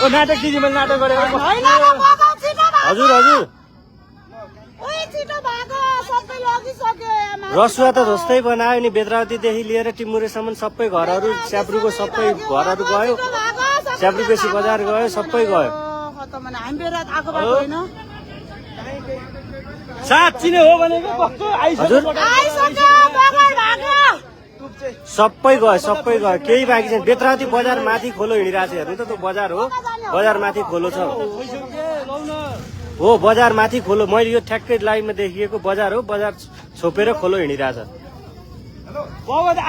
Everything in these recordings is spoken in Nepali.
ओ नाटक दिदी मैले नाटक गरेको हजुर हजुर रसुवा त जस्तै बनायो नि बेद्रावतीदेखि लिएर टिमुरेसम्म सबै घरहरू स्याब्रुको सबै घरहरू गयो स्याब्रु बेसी बजार गयो सबै गयो साँच्ची नै हो भनेको हजुर सबै गयो केही बाँकी छैन बेद्रावती बजार माथि खोलो हिँडिरहेको छ हेर्नु त त्यो बजार हो बजार माथि खोलो छ हो बजार माथि खोलो मैले यो ठ्याक्कै लाइनमा देखिएको बजार हो बजार छोपेर खोलो हिँडिरहेछ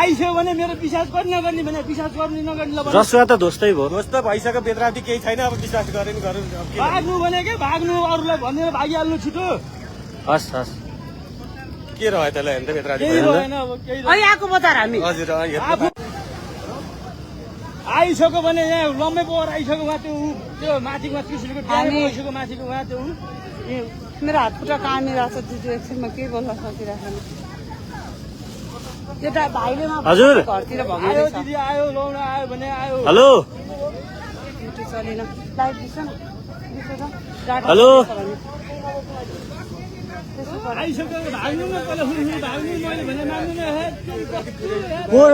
आइसक्यो भने मेरो विश्वास गर्ने नगर्ने भने विश्वास गर्ने नगर्ने रसुवा त ध्वस्तै भयो ध्वस्त भइसक्यो बेद्रावती केही छैन अब विश्वास गरे नि गरौँ भाग्नु भनेकै भाग्नु अरूलाई भनेर भागिहाल्नु छिटो हस् हस् के रह्यो त्यसलाई हेर्नु त बेद्रावती आएको बजार हामी हजुर आइसक्यो भने यहाँ लम्बे पोहोर आइसक्यो उहाँ त्यो माथिको त्रिशुलीको आइसक्यो माथिको उहाँ त्यो मेरो हात खुट्टा कामिरहेको छ दिदी एकछिनमा के बोल्न सकिरहेको एउटा भाइले हजुर घरतिर आयो दिदी आयो लाउन आयो भने आयो हेलो चलेन लाइभ दिन्छ न हेलो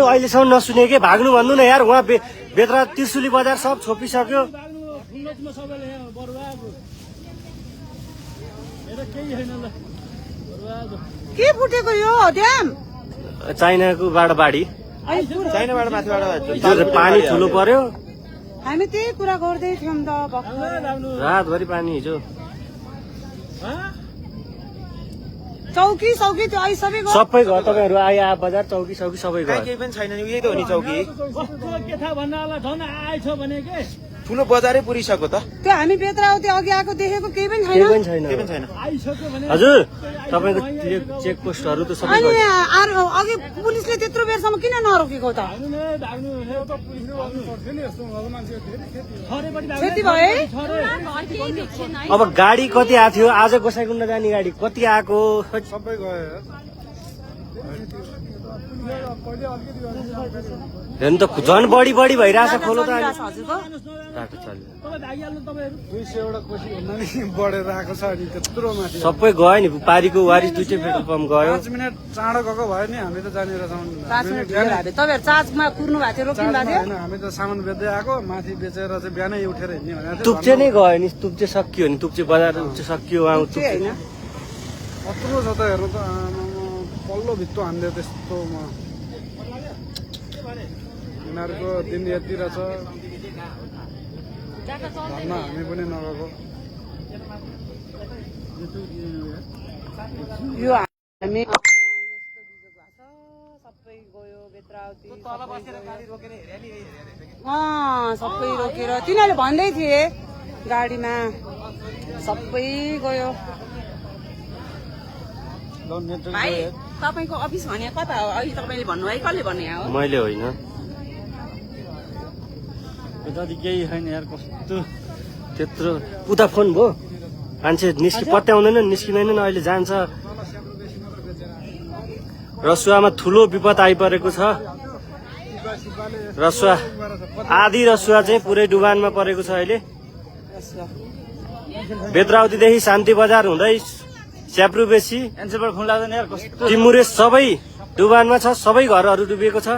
अहिलेसम्म नसुनेकै भाग्नु भन्नु न यार उहाँ बेद्रा त्रिशुली बजार सब छोपिसक्यो के फुटेको यो ड्याम चाइनाको बाढी चाइनाबाट माथिबाट पानी ठुलो पर्यो हामी त्यही कुरा गर्दै थियौँ त रातभरि पानी हिजो चौकी सौकी त्यो आई सबै गयो तपाईँहरू आए बजार चौकी सौकी सबै गयो केही पनि छैन नि यही त हो नि चौकी के थाहा भन्नलाई झन् आएछ भने के ठुलो बजारै पुरिसक्यो त त्यो हामी बेद्रावती अघि आएको देखेको केही पनि छैन हजुर तपाईँको चेक पोस्टहरू त सबै अघि पुलिसले त्यत्रो बेरसम्म किन नरोकेको त अब गाडी कति आएको थियो आज गोसाइकुण्ड जाने गाडी कति आएको सबै गयो हेर्नु त झन् बढी भइरहेछ खोलो त सबै गयो नि पारीको वारिस दुईटै पेट्रोल पम्प गयो 5 मिनेट चाँडो गएको भयो नि हामी त जानेर तपाईँहरू चार्जमा कुर्नु भएको थियो रोकिनु भएको थियो हामी त सामान बेच्दै आएको माथि बेचेर चाहिँ बिहानै उठेर हिँड्ने भने तुप्चे नै गयो नि तुप्चे सकियो नि तुप्चे बजार सकियो कत्रो छ त हेर्नु त पल्लो भित्तो हान्दियो त्यस्तोमा यिनीहरूको दिन यति रहेछ हामी पनि नगएको यो हामी सबै गयो बेद्रावती सबै रोकेर तिनीहरूले भन्दै थिए गाडीमा सबै गयो तपाईँको अफिस भने कता हो अहिले तपाईँले भन्नुभयो कसले भन्ने हो मैले होइन केही छैन यार कस्तो त्यत्रो उता फोन भयो मान्छे पत्याउँदैन निस्किँदैन अहिले जान्छ रसुवामा ठुलो विपद आइपरेको छ रसुवा आधी रसुवा चाहिँ पुरै डुबानमा परेको छ अहिले बेद्रावतीदेखि शान्ति बजार हुँदै स्याब्रु बेसी टिमुरे सबै डुबानमा छ सबै घरहरू डुबेको छ